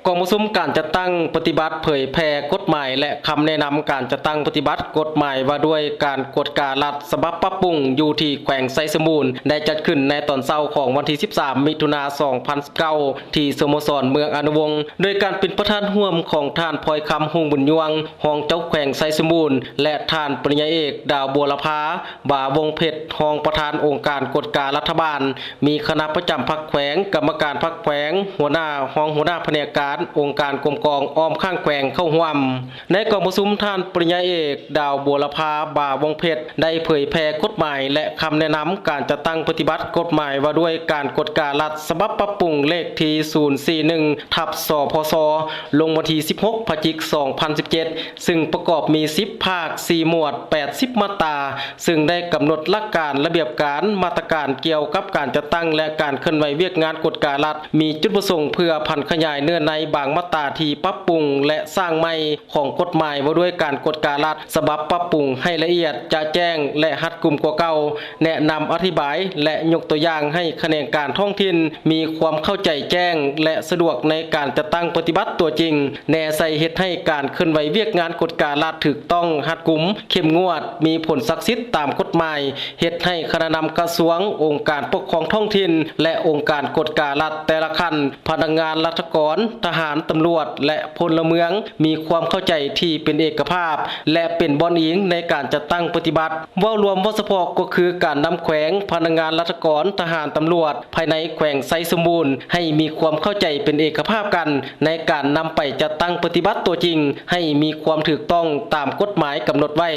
ກອງປະຊຸມການຈັດຕັ້ງປະຕິບັດເຜີຍແຜ່ກົດໝາຍ ແລະ ຄຳແນະນຳການຈັດຕັ້ງປະຕິບັດກົດໝາຍວ່າດ້ວຍການກວດກາລັດ ສະບັບປັບປຸງ ຢູ່ທີ່ແຂວງໄຊສົມບູນ ໄດ້ຈັດຂຶ້ນໃນຕອນເຊົ້າຂອງວັນທີສິບສາມ ມິຖຸນາ ສອງພັນສິບເກົ້າ ທີ່ສະໂມສອນເມືອງອະນຸວົງ ໂດຍການເປັນປະທານຮ່ວມຂອງທ່ານ ພອຍຄຳ ຮຸ່ງບຸນຍວງ ຮອງເຈົ້າແຂວງໄຊສົມບູນ ແລະ ທ່ານ ປະລິນຍາເອກ ດາວບົວລະພາ ບາວົງເພັດ ຮອງປະທານອົງການກວດກາລັດຖະບານ, ມີຄະນະປະຈຳພັກແຂວງ, ກຳມະການພັກແຂວງ, ຫົວໜ້າ, ຮອງຫົວໜ້າພະແນກການ, ອົງການກົມກອງອ້ອມຂ້າງແຂວງເຂົ້າຮ່ວມ. ໃນກອງປະຊຸມ, ທ່ານ ປະລິນຍາເອກ ດາວບົວລະພາ ບາວົງເພັດ ໄດ້ເຜີຍແຜ່ກົດໝາຍ ແລະ ຄຳແນະນຳການຈັດຕັ້ງປະຕິບັດກົດໝາຍວ່າດ້ວຍການກວດກາລັດ ສະບັບປັບປຸງ ເລກທີ ສູນສີ່ໜຶ່ງ ທັບ ສພຊ ລົງວັນທີ ສິບຫົກ ພະຈິກ ສອງພັນສິບເຈັດ ຊຶ່ງປະກອບມີ ສິບພາກ, ສີ່ໝວດ, ແປດສິບມາດຕາ, ຊຶ່ງໄດ້ກຳນົດຫຼັກການ, ລະບຽບການ, ມາດຕະການກ່ຽວກັບການຈັດຕັ້ງ ແລະ ການເຄື່ອນໄຫວວຽກງານກວດກາລັດ, ມີຈຸດປະສົງເພື່ອຜັນຂະຫຍາຍເນື້ອໃນບາງມາດຕາທີ່ປັບປຸງ ແລະ ສ້າງໃໝ່ຂອງກົດໝາຍວ່າດ້ວຍການກວດກາລັດ ສະບັບປັບປຸງໃຫ້ລະອຽດ, ຈະແຈ້ງ ແລະ ຮັດກຸມກວ່າເກົ່າ, ແນະນຳອະທິບາຍ ແລະ ຍົກຕົວຢ່າງໃຫ້ຂະແໜງການທ້ອງຖິ່ນ ມີຄວາມເຂົ້າໃຈແຈ້ງ ແລະ ສະດວກໃນການຈັດຕັ້ງປະຕິບັດຕົວຈິງ, ແນໃສ່ເຮັດໃຫ້ການເຄື່ອນໄຫວວຽກງານກວດກາລັດຖືກຕ້ອງ, ຮັດກຸມ, ເຂັ້ມງວດ, ມີຜົນສັກສິດຕາມກົດໝາຍ, ເຮັດໃຫ້ຄະນະນຳກະຊວງ, ອົງການປົກຄອງທ້ອງຖິ່ນ ແລະ ອົງການກວດກາລັດແຕ່ລະຂັ້ນ, ພະນັກງານລັດຖະກອນ, ທະຫານ, ຕຳຫຼວດ ແລະ ພົນລະເມືອງ ມີຄວາມເຂົ້າໃຈທີ່ເປັນເອກະພາບ ແລະ ເປັນບ່ອນອີງໃນການຈັດຕັ້ງປະຕິບັດ. ເວົ້າລວມ, ເວົ້າສະເພາະກໍຄືການນຳແຂວງ, ພະນັກງານລັດຖະກອນ, ທະຫານ, ຕຳຫຼວດ ພາຍໃນແຂວງໄຊສົມບູນ ໃຫ້ມີຄວາມເຂົ້າໃຈເປັນເອກະພາບກັນ ໃນການນຳໄປຈັດຕັ້ງປະຕິບັດຕົວຈິງ ໃຫ້ມີຄວາມຖືກຕ້ອງຕາມກົດໝາຍກຳນົດໄວ້.